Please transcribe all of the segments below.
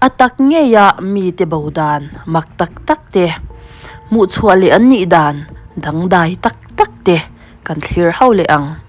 A tak ngeia mite bo dan mak tak tak te, hmuhchhuah leh an nih dan dangdai tak tak te kan thlir ho leh ang.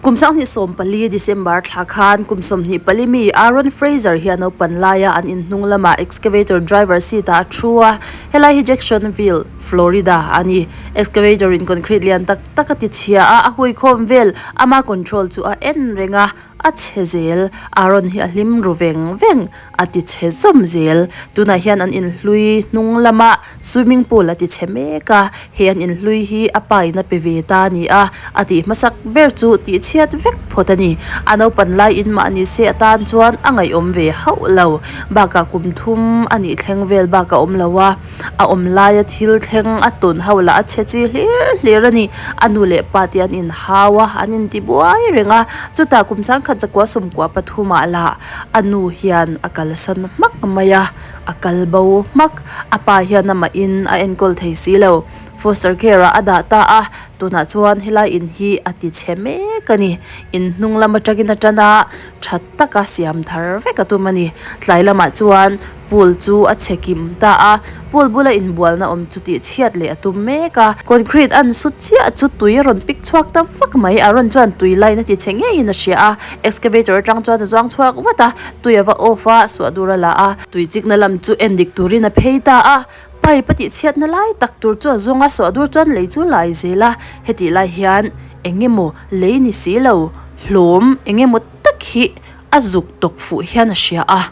Kum 2014 December thla khan kum 24 mi Aaron Fraser hi a naupan laia an in hnung lamah excavator driver seat ah a thu a, helai hi Jacksonville, Florida a ni. Excavator in concrete lian tak tak a ti chhia a, a huikhawm vel ama control chu a en reng a, a chhe zel. Aaron hi a hlim ru veng veng. A ti chhe zawm zel. Tunah hian an inhlui hnung lama swimming pool a ti chhe mek a, he an inhlui hi a pa in a pe ve ta a ni a, a tih hmasak ber chu tih chhiat vek phawt a ni. A naupan lai in mah ni se atan chuan a ngaihawm ve hauh lo. Bakah kum thum a nih thleng vel bak a awm lo a, a awm laia thil thleng a tawn ho lah a chhe chi hlir hlir a ni. A nu leh pa te an inhau a, an inti buai reng a, chutah kum sangkhat zakua sawmkua pathumah lah A nu hian a kalsan hmak mai a, a kal bo hmak. A pa hian amah in a enkawl thei si lo. Foster care ah a dah ta a, tunah chuan helai in hi a ti chhe mek a ni. In hnung lam atangin a tan a, tha taka siam thar vek a tum a ni. Tlai lamah chuan Pool chu a chhe kim ta a, pool bula inbualna awm chu tih chhiat leh a tum mek a. Concrete an sut chiah chu tui a rawn pik chhuak ta vak mai, Aaron chuan tui line a ti chhe ngeiin a hria a, excavator atang chuan a zuang chhuak vat a, tui a va off a, suah dur a la a. Tui chikna lam chu en dik turin a phei ta a, pipe a tih chhiatna lai tak tur chu a zawng a, suah dur chuan lei chu lai zel a, hetih lai hian eng emaw lei ni si lo, hlawm eng emaw tak hi A zuk tawk fuh hian a hria a,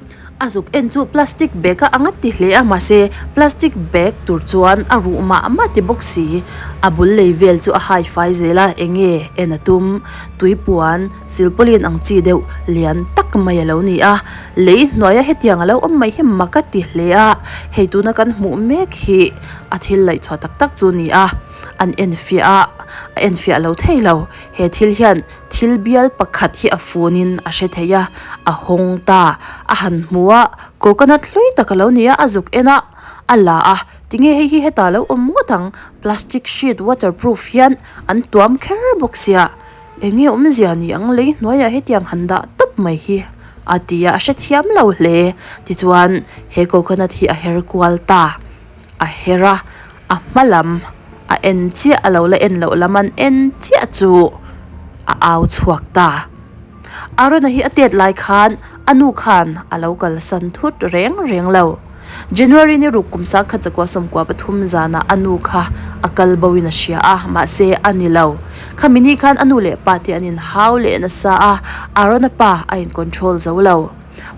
a zuk en chu plastic bag a ang a ti hle a mahse plastic bag tur chuan a ruh mah mah ti bawk si. A bul lei vel chu a hai fai zel a, eng nge en a tum? Tuipuan, silpauline ang chi deuh lian tak mai a lo ni a, lei hnuaia hetiang a lo awm mai hi mak a ti hle a, hei tuna kan hmuh mek hi a thil laihchhuah tak tak chu a ni a, an enfiah a, a enfiah lo thei lo. He thil hian Thil bial pakhat hi a funin a hre thei a, a hawng ta. A han hmu a, coconut hlui tak a lo ni a, a zuk en a, a la a. Tinge hei hi hetah a lo awm ngawt ang, plastic sheet waterproof hian an tuam kher bawk sia. Enge awmzia ni ang lei hnuaiah hetiang han dah tawp mai hi a ti a, a hrethiam lo hle. Tichuan he coconut hi a her kual ta, a her a. A hma lam a en chiah a lo la en loh lam an en chiah chu a au chhuak ta. Arona hi a tet lai khan a nu khan a lo kalsan thut reng reng lo. January ni ruk kum sangkhat zakua sawmkua pathum zanah a nu kha a kal bo in a hria a, mahse a ni lo. Khami ni khan a nu leh pa te an inhau leh nasa a, Arona pa a in control zo lo.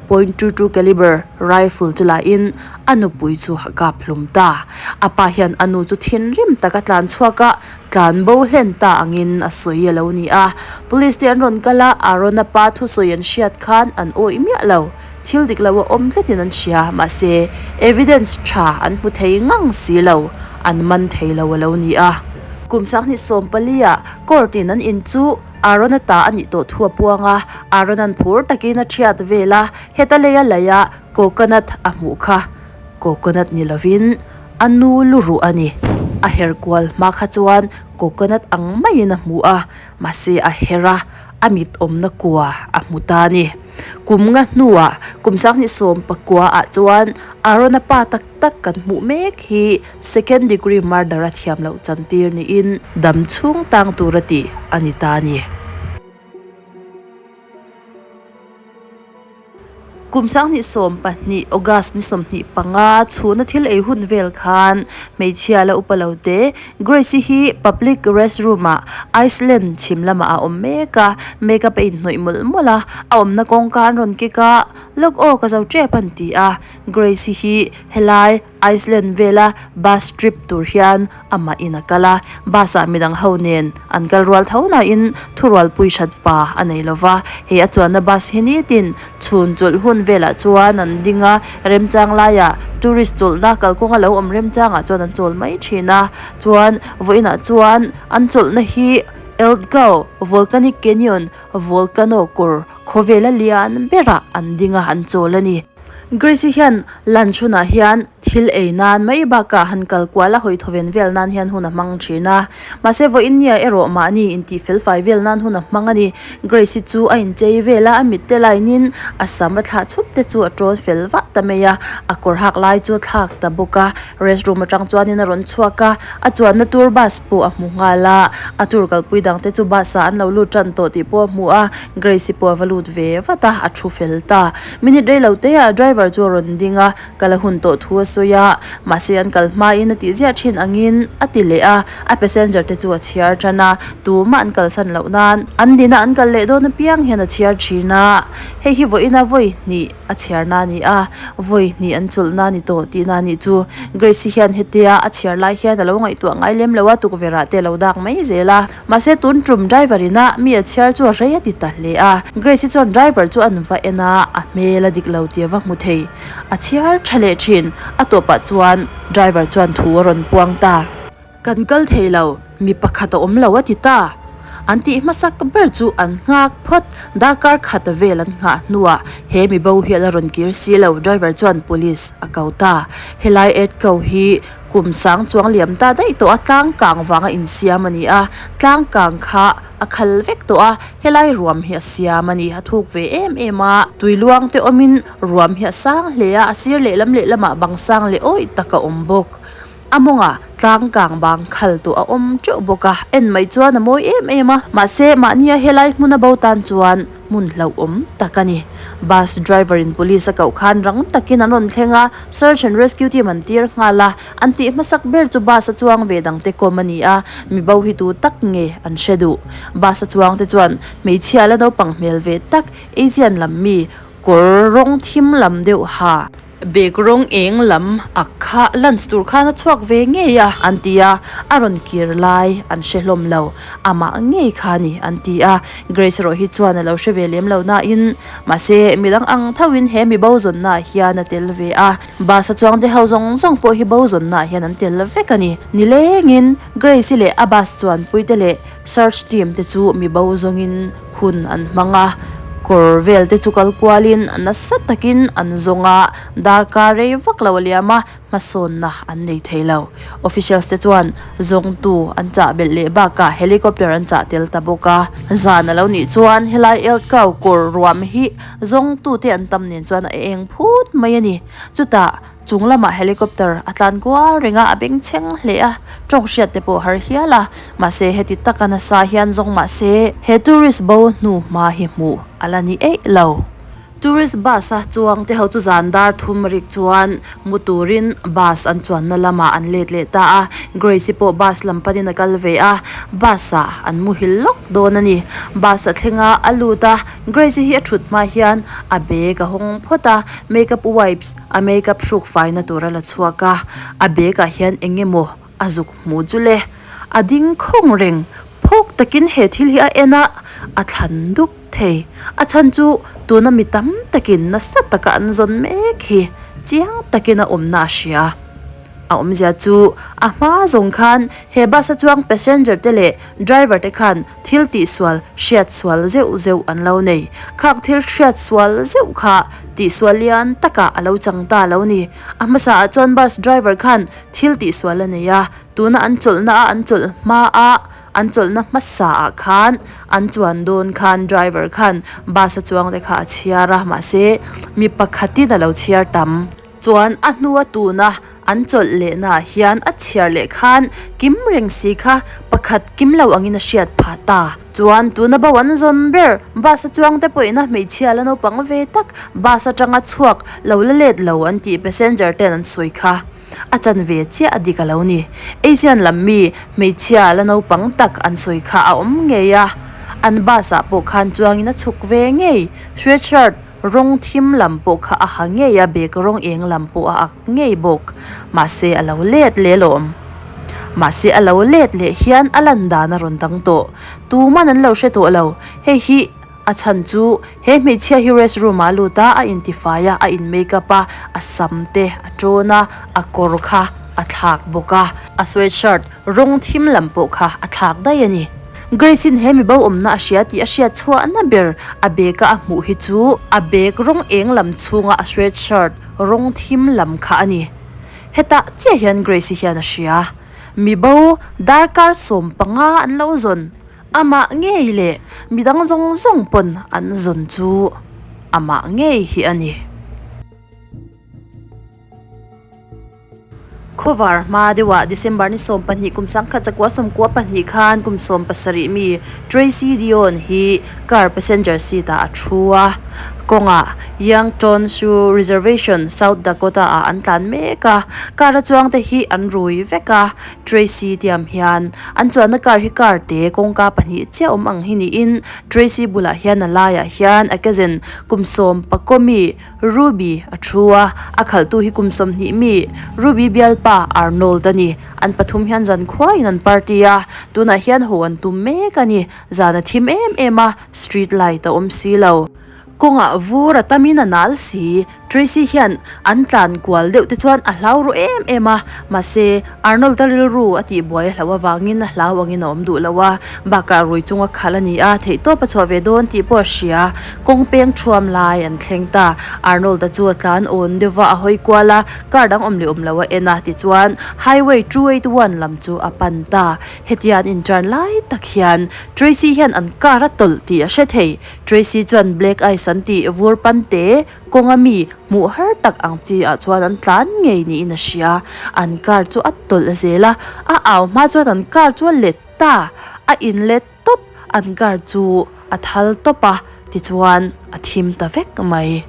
Point two two calibre rifle chu la in a nupui chu a kap hlum ta. A pa hian a nu chu thinrim tak a tlan chhuak a, tlan bo hlen ta angin a sawi a lo ni a. Police te an rawn kal a, Aaron-a pa thusawi an hriat khan an awih miah lo. Thil dik lo a awm tlatin an hria, mahse evidence tha an hmu thei ngang si lo, an man thei lo a lo ni a. Kum 2014 ah court in an in chu Aaron-a ta a nih tawh thu a puang a, Aaron-a'n phur takin a thiat vel a, heta leia leia coconut a hmuh kha coconut ni lovin a nu lu ruh a ni. A her kual hma kha chuan coconut ang maiin a hmu a, mahse a her a, a mit awmna kua a hmu ta a ni. Kum nga hnuah kum 2019 ah chuan Aaron-a pa tak tak kan hmuh mek hi Second degree murder a thiam loh chantir niin dam chhung tang tura tih a ni ta a ni. Kum 2012 August ni 25 chhuna thil ei hun vel khan hmeichhia la upa lo te Grace-i hi public restroom ah Iceland chhim lamah a awm mek a, makeup a inhnawih mawlh mawlh a, a awmna kawngka an rawn kick a, lawk aw ka zo tep an ti a, Grace-i hi helai Iceland vela bus trip tur hian amah in a kal a, bus ah midang ho nen an kal rual tho nain thurualpui hrat pa a nei lova, he a chuanna bus hi nitin chhun chawlh hun velah chuan an ding a, remchang laiah tourist chawlhna kalkawnga lo awm remchangah chuan an chawl mai thin a, chuan vawiinah chuan an chawlhna hi Eldgjá Volcanic Canyon Volcano kawr khawvela lian berah an ding a an chawl a ni. Grace-i hian lunch hunah hian thil ei nan mai bakah han kal kual a hawi thawven vel nan hian hun a hmang thin a. Mahse vawiin nia erawh mahni intih felfai vel nan hun a hmang a ni. Grace-i chu a inchei vel a, a mit te line in a sam a thlah chhup te chu a tawn fel vah ta mai a, a kawr hak lai chu a thlak ta bawk a. Restroom atang chuanin a rawn chhuak a, a chuanna tur bus pawh a hmu nghal a, a tur kalpui dang te chu bus ah an lo lut tan tawh tih pawh a hmu a, Grace-i pawh a va lut ve vat a, a thu fel ta. Minute rei lo te ah driver chu a rawn ding a, kal a hun tawh thu a sawi a, mahse an kal hmain a tih ziah thin angin a ti leh a, a passenger te chu a chhiar tan a, tumah an kalsan loh nan an dina an kal leh dawn apiang hian a chhiar thin a, hei hi vawiina vawi hnih a chhiar na a ni a, vawi hnih an chawlh na a ni tawh tihna a nih chu. Grace-i hian hetia a chhiar lai hian a lo ngaihtuah ngai lem lo a, tukverh ah te a lo dak mai zel a. Mahse tun tum driver ina mi a chhiar chu a rei a ti ta hle a. Grace-i chuan driver chu an va en a, a hmel a dik lo tih a va hmu thei. A chhiar tha leh thin. A tawpah chuan driver chuan thu a rawn puang ta. Kan kal thei lo, mi pakhat a awm lo a ti ta. An tih hmasak ber chu an nghak phawt. Darkar khat vel an nghah hnuah he mi bo hi a la rawn kir si lo, driver chuan police a ko ta. Helai Edco hi Kum sang chuang liam ta daih tawh a, tlang kang vanga insiam a ni a, tlang kang kha a khal vek tawh a, helai ruam hi a siam a ni, a thuk ve em em a, tui luang te awmin ruam hi a sang hle a, a sir lehlam lehlamah bang sang leh awih tak a awm bawk. A mawngah tlang kang bang khal tawh a awm teuh bawk a, en mai chuan a mawi em em a, mahse mahnia helai hmuna bo tan chuan hmun hlauhawm tak a ni. Bus driver in police a koh khan rang takin an rawn thleng a, search and rescue team an tir nghal a, an tih hmasak ber chu bus a chuang ve dangte kawm a ni a, mi bo hi tu tak nge an hre duh. Bus a chuang te chuan hmeichhia la naupang hmel ve tak Asian lam mi kawr rawng thim lam deuh ha. Bag rawng eng lam ak kha lunch tur khan a chhuak ve ngei a an ti a, a rawn kir lai an hre hlawm lo, amah ngei kha a ni an ti a, Grace erawh hi chuan a lo hre ve lem lo nain mahse midang ang thoin he mi bo zawnna ah hian a tel ve a, bus a chuang te ho zawng zawng pawh hi bo zawnna ah hian an tel vek a ni. Nilengin Grace-i leh a bus chuanpui te leh search team te chu mi bo zawngin hun an hmang a, kawr vel te chu kal kualin nasa takin an zawng a, darkar rei vak lo a liam a, hmasawnna an nei thei lo. Officials te chuan zawngtu an chah belh leh bakah helicopter an chah tel ta bawk a. Zan a lo nih chuan helai Elkau kawr ruam hi zawngtute an tam nen chuan a eng phut mai a ni. Chutah Chung lamah helicopter a tlan kual reng a, a bengchheng hle a, tawng hriat te pawh a har hial a. Mahse heti taka nasa hian zawng mahse he tourist bo hnu hma hi hmuh a la ni eih lo. Tourist bus a chuang te ho chu zan dar thum rik chuan mu turin bus an chuanna lamah an let leh ta a, Grace-i pawh bus lam panin a kal ve a, bus ah an muhil lawk dawn a ni. Bus a thleng a, a lut a, Grace-i hi a thut hma hian a bag a hawng phawt a, makeup wipes, A makeup hruk faina tur a la chhuak a, a bag ah hian eng emaw a zuk hmu chu le. A ding khawng reng, phawk takin he thil hi a en a, a thlan dup thei. A chhan chu tuna mi tam takin nasa taka an zawn mek hi chiang takin a awmna a hria. A awmzia chu a hma zawng khan he bus a chuang passenger te leh driver te khan thil tihsual hriat sual zeuh zeuh an lo nei. Khak thil hriat sual zeuh kha tihsual lian takah a lo chang ta lo ni. A hmasa ah chuan bus driver khan thil tihsual a nei a, tuna an chawlhna a an chawlh hma a an chawlhna hmasa ah khan an chuan dawn khan driver khan bus a chuang te kha a chhiar a, mahse mi pakhatin a lo chhiar tam. Chuan a hnua tuna an chawlh lehnaah hian a chhiar leh khan kim reng si kha pakhat kim lo angin a hriat phah ta. Chuan tuna bo an zawn ber bus a chuang te pawhin a hmeichhia la naupang ve tak bus atanga chhuak lo la let lo an tih passenger ten an sawi kha a chanve chiah a dik a lo ni. Asian lam mi hmeichhia la naupang tak an sawi kha a awm ngei a, an bus ah pawh khan chuangin a chhuk ve ngei. Sweatshirt Rawng thim lam pawh kha a ha ngei a, bag rawng eng lam pawh a ak ngei bawk. Mahse a lo let leh lawm. Mahse a lo let leh hian a lan dan a rawn dang tawh. Tuman an lo hre tawh lo. Hei hi a chhan chu he hmeichhia hi rest room ah a lut a, a intifai a, a in make up a, a sam te a tawn a, a kawr kha a thlak bawk a, a sweat shirt rawng thim lam pawh kha a thlak daih a ni. Grace-in he mibo awmna a hria tih a hriat chhuahna ber a bag-a a hmuh hi chu a bag rawng eng lam chhunga a sweatshirt rawng thim lam kha a ni. Hetah chiah hian Grace-i hian a hria. Mibo darkar 15 an lo zawn. Amah ngei leh midang zawng zawng pawn an zawn chu amah ngei hi a ni. Khawvar hma deuhah December ni 12 kum 1992 khan kum 17 mi Tracy Dion hi car passenger seat ah a thu a. Kawngah Yankton Sioux Reservation, South Dakota ah an tlan mek a. Car a chuangte hi an rui vek a. Tracy tiam hian an chuanna car hi car te kawngka pahnih chiah awm ang hi niin Tracy bulah hian a laiah hian a cousin kum 11 mi Ruby a thu a, a khalhtu hi kum 20 mi Ruby bialpa Arnold a ni. An pathum hian zan khuaiin an party a, tunah hian haw an tum mek a ni. Zan a thim em em a, street light a awm si lo. Kawngah vur a tamin a nal si. Tracy hian an tlan kual deuh te chuan a hlau ru em em a, mahse Arnold-a rilru a tihbuai a hlauh avangin a hlau angin a awm duh lo a, bakah rui chunga khalh a ni a, theihtawp a chhuah ve dawn tih pawh a hria. Kawng peng thuam lai an thleng ta. Arnold-a chu a tlan awn deuh va, a hawi kual a, car dang awm leh awm lo a en a, tichuan Highway 281 lam chu a pan ta. Hetia an inturn lai tak hian Tracy hian an car a tawlh tih a hre thei. Tracy chuan Black Ice an tih vur pan te kawnga mi hmuh har tak ang chi ah chuan an tlan ngei niin a hria. An car chu a tawlh zel a, a au hma chuan an car chu a let ta, a in let tawp, an car chu a thal tawp a, tichuan a thim ta vek mai.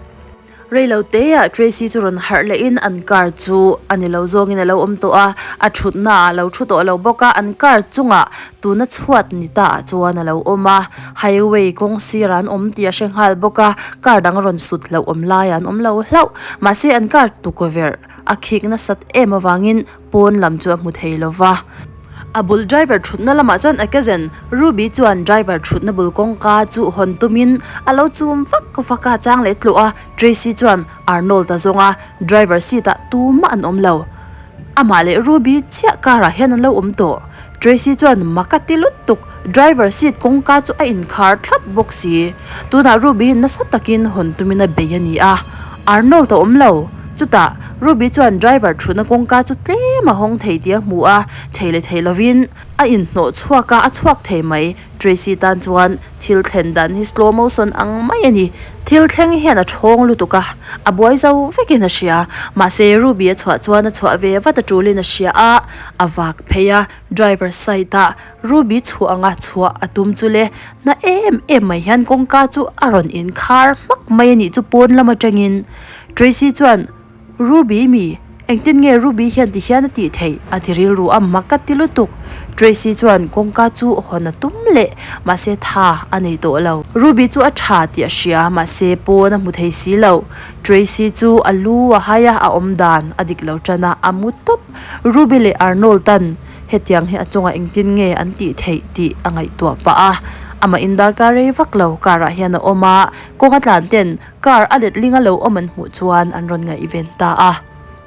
Reilo teah Tracy chu rawn harh lehin an car chu a ni lo zawngin a lo awm tawh a, a thutna ah a lo thu tawh lo bawk a, an car chungah tuna chhuat ni ta ah chuan a lo awm a, highway kawng sirah an awm tih a hre nghal bawk a, car dang rawn sut hlauh awm laiah an awm lo hlauh, mahse an car tukverh a khik nasat em avangin pawn lam chu a hmu thei lo va. A bul driver thutna lamah chuan a cousin Ruby chuan driver thutna bul kawngka chu hawn tumin a lo chum vak vak a, chang leh tluah a, Tracy chuan Arnold a zawng a, driver seat ah tumah an awm lo. Amah leh Ruby chiah car ah hian an lo awm tawh. Tracy chuan mak a ti lutuk, driver seat kawngka chu a inkhar thlap bawk si. Tunah Ruby hi nasa takin hawn tumin a bei a ni a, Arnold a awm lo. Chutah, Ruby chuan driver thutna kawngka chu tlem a hawng thei tih a hmu a, thei leh thei lovin a inhnawh chhuak a, a chhuak thei mai. Tracy tan chuan thil thlen dan hi slow motion ang mai a ni. Thil thleng hian a thawng lutuk a, a buai zo vekin a hria. Mahse, Ruby a chhuah chuan a chhuah ve vat a tulin a hria a, a vak phei a, driver side ah Ruby chhuah anga chhuah a tum chu le, na em em mai hian kawngka chu a rawn inkhar hmak mai a nih chu pawn lam atangin. Tracy chuan, Ruby mi, engtin nge Ruby hian ti hian a tih theih? a ti rilru a, mak a ti lutuk. Tracy chuan kawngka chu hawn a tum leh, mahse tha a nei tawh lo. Ruby chu a tha tih a hria, mahse pawn a hmu thei si lo. Tracy chu a lu a hai a, a awm dan a dik lo tan a, a mu tawp. Ruby leh Arnold tan Hetiang hi a chungah engtin nge an tih theih tih a ngaihtuah pah a, amah in darkar rei vak lo car ah hian a awm a, kawng a tlan ten car a letling a lo awm an hmuh chuan an rawn ngaihven ta a.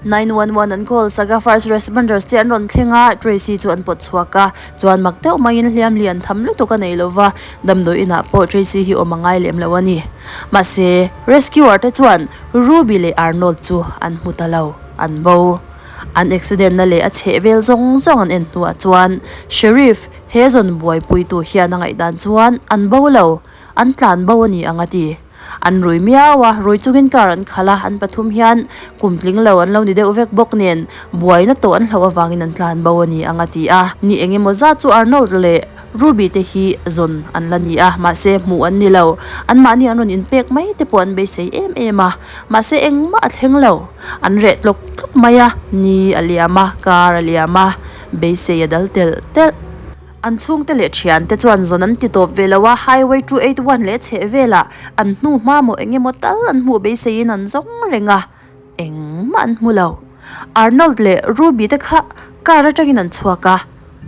911 an call sak a, first responders te an rawn thleng a, Tracy chu an pawt chhuak a, chuan mak deuh maiin hliam lian tham lutuk a nei lova, damdawi inah pawh Tracy hi awm a ngai lem lo a ni. Mahse, rescuer te chuan Ruby leh Arnold chu an hmu ta lo, an bo. An accident na leh a chheh vel zawng zawng an en hnuah chuan Sheriff he zawn buaipuitu hian a ngaihdan chuan an bo lo, an tlan bo a ni ang a ti. An rui miau a, rui chungin car an khalh a, an pathum hian kum tling lo an lo ni deuh vek bawk nen buaina tawh an hlauh avangin an tlan bo a ni ang a ti a. Ni engemaw zat chu Arnold leh Ruby te hi zawn an la ni a, mahse hmuh an ni lo. Anmahni an rawn inpek mai te pawh an beisei em em a, mahse engmah a thleng lo. An reh tlawk tlawk mai a, ni a liam a, kar a liam a, beisei a dal telh telh. An chhungte leh thiante chuan zawn an ti tawp ve lo a, Highway 281 leh chheh velah an hnu hma maw eng emaw tal an hmuh beiseiin an zawng reng a, engmah an hmu lo. Arnold leh Ruby te kha car atangin an chhuak a.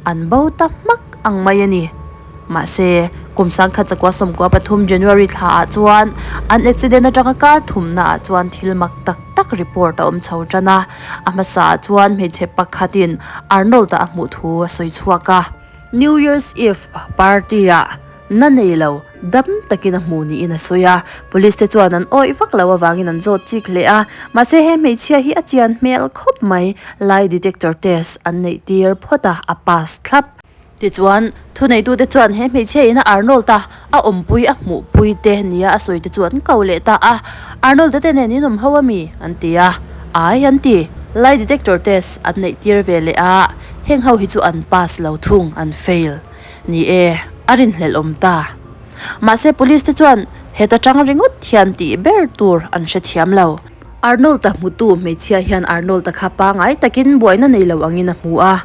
An bo ta hmak ang mai a ni. Mahse, kum 1993 January thla ah chuan an accident atanga kar thumna ah chuan thil mak tak tak report a awm chho tan a. A hmasa ah chuan hmeichhe pakhatin Arnold-a a hmuh thu a sawi chhuak a. New Year's Eve party ah na nei lo dam takin a hmu niin a sawi a, police te chuan an awih vak lo avangin an zawt chik hle a, mahse he hmeichhia hi a chian hmel khawp mai, lie detector test an neih tir phawt a, a pass thlap. Tichuan, thuneitute chuan he hmeichhia ina Arnold a a awmpui a hmuhpui te nia a sawi te chu an ko leh ta a, Arnold a te nen in awm ho ami? an ti a, Ai an ti, lie detector test an neih tir ve leh a, heng ho hi chu an pass lo thung, an fail. Ni e, a rinhlelh awm ta. Mahse police te chuan heta tang ringawt hian tih ber tur an hrethiam lo. Arnold-a hmutu hmeichhia hian Arnold-a kha pangai takin buaina nei lo angin a hmu a.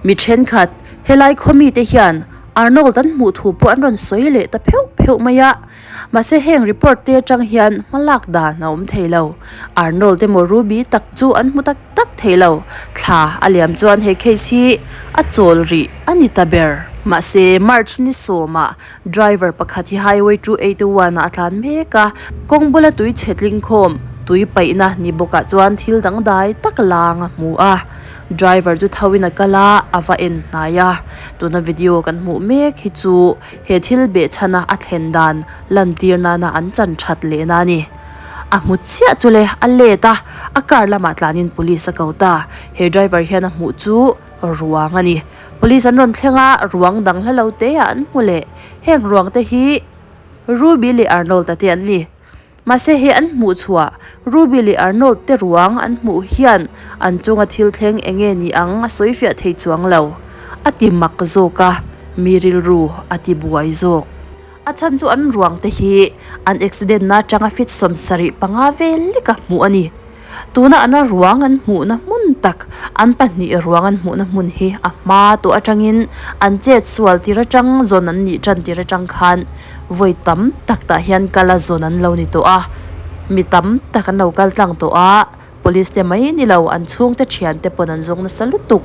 Mi thenkhat, helai khaw mite hian Arnold an hmuh thu pawh an rawn sawi leh ta pheuh pheuh mai a. Mahse heng report te atang hian hmalak dan a awm thei lo. Arnold emaw Ruby tak chu an hmu tak tak thei lo. Thla a liam chuan he case hi a chawl rih a ni ta ber. Mahse March ni sawmah driver pakhat hi Highway 281 ah a tlan mek a, kawng bula tui chhe tling khawm, tui paihna ni bawkah chuan thil dangdai tak lang a hmu a. Driver chu tho in a kal a, a va en hnai a. Tuna video kan hmuh mek hi chu he thil behchhana a thlen dan lantir nana an chan that lehna a ni. A hmu chiah chu le, a let a, a car lamah tlanin police a ko ta. He driver hian a hmuh chu ruang a ni. Police an rawn thleng a, ruang dang hla lo te ah an hmu leh. Heng ruang te hi Ruby leh Arnold a te an ni. Mahse he an hmuh chhuah Ruby leh Arnold te ruang an hmuh hian an chunga thil thleng eng nge ni ang a sawi fiah thei chuang lo. A ti mak zawk a, mi rilru a ti buai zawk. A chhan chu an ruang te hi an accident na atanga fit 75 vel lek a hmuh a ni. Tuna an ruang an hmuhna hmun tak, an pahnih ruang an hmuhna hmun hi a hma tawh atangin an chet sual tir atang zawn an nih tan tir atang khan vawi tam tak tah hian kal a zawn an lo ni tawh a, mi tam tak an lo kal tlang tawh a, police te mai ni lo an chhungte thian te pawn an zawng nasa lutuk.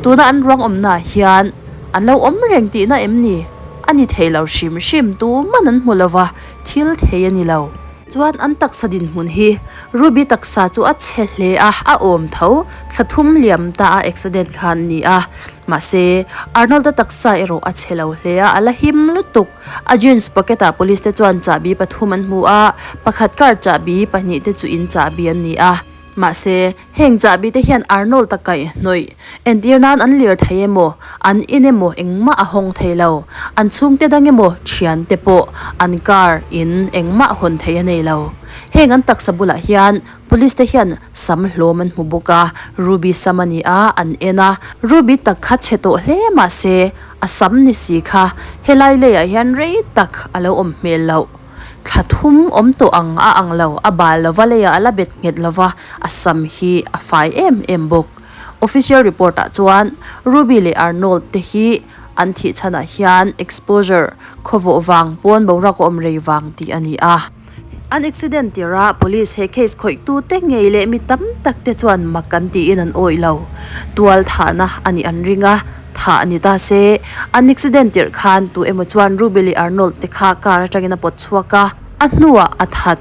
Tuna an ruang awmna ah hian an lo awm reng tihna em ni? A ni thei lo hrim hrim tuman an hmu lova, thil thei a ni lo. Chuan an taksa dinhmun hi Ruby taksa chu a chhe hle a, a awm tho. Thla thum liam ta a accident kha an ni a. Mahse, Arnold-a taksa erawh a chhe lo hle a, a la him lutuk. A jeans pocket-ah police te chuan chahbi pathum an hmu a, pakhat car chahbi, pahnih te chu in chahbi an ni a. Mahse, heng chahbi te hian Arnold a kaih hnawih. Entir nan an lir thei emaw, an in emaw engmah a hawng thei lo. An chhungte dang emaw, thiante pawh an car, in, engmah hawn thei a nei lo. Heng an taksa bulah hian police te hian sam hlawm an hmu bawk a, Ruby sam a ni a, an en a. Ruby tak kha chhe tawh hle mahse, a sam ni si kha helai leiah hian rei tak a lo awm hmel loh. Thla thum awm tawh ang a ang lo, a bal lova leiah a la bet nghet lova, a sam hi a fai em em bawk. Official report ah chuan Ruby leh Arnold te hi an thih chhanah hian exposure, khawvawh vang, pawn boruak a awm rei vang tih a ni a. An accident tirah police he case khawih tu te ngei leh mi tam tak te chuan mak an tiin an awih lo. Tual thahna a nih an ring a. Thah a ni ta se, an accident tirh khan tu emaw chuan Ruby leh Arnold te kha car atangin a pawt chhuak a, a hnuah a that.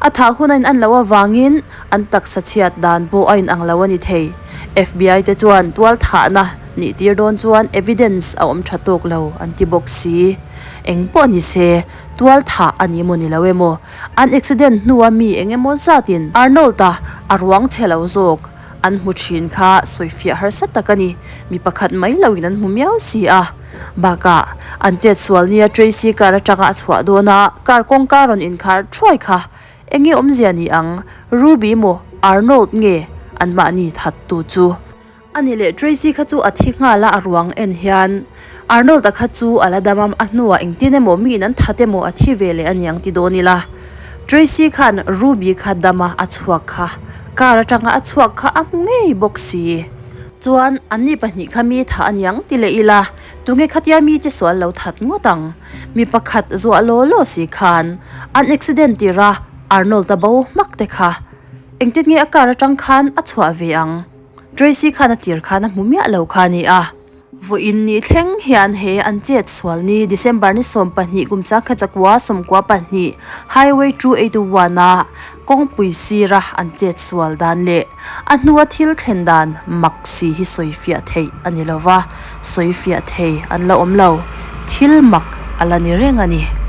A thah hun a in an loh avangin an taksa chhiat dan pawh a inang lo a ni thei. FBI te chuan tual thahna nih tir dawn chuan evidence a awm tha tawk lo an ti bawk si. Eng pawh ni se, tual thah a ni emaw ni lo emaw, an accident hnua mi eng emaw zatin Arnold-a a ruang chhe lo zawk. An hmu thin kha sawifiah harsa tak a ni, mi pakhat mai loin an hmu miau si a. Bakah, an chetsual nia Tracy car atanga a chhuah dawn a, car kawngka rawn inkhar thuai kha eng nge awmzia ni ang, Ruby maw Arnold nge anmahni thattu chu? A ni leh Tracy kha chu a thi nghal a, a ruang en hian Arnold-a kha chu a la dam a, a hnuah engtin emaw miin an that emaw a thi ve leh a niang ti dawn ila. Tracy khan Ruby kha dam a, a chhuak kha. Car atanga a chhuak kha a hmu ngei bawk si. Chuan anni pahnih kha mi thah a niang ti leh ila, tunge khatia mi che sual lo that ngawt ang? Mi pakhat zuah law law si khan an accident tir a, Arnold-a bo hmak te kha engtin nge a car atang khan a chhuah ve ang? Tracy khan a tir khan a hmu miah lo kha a ni a. Vawiin ni thleng hian he an chet sual ni December ni 12 kum 1992 Highway 281 a kawngpui sira an chet sual dan leh a hnua thil thlen dan mak si hi sawi fiah theih a ni lova, sawi fiah thei an la awm lo. Thil mak a la ni reng a ni.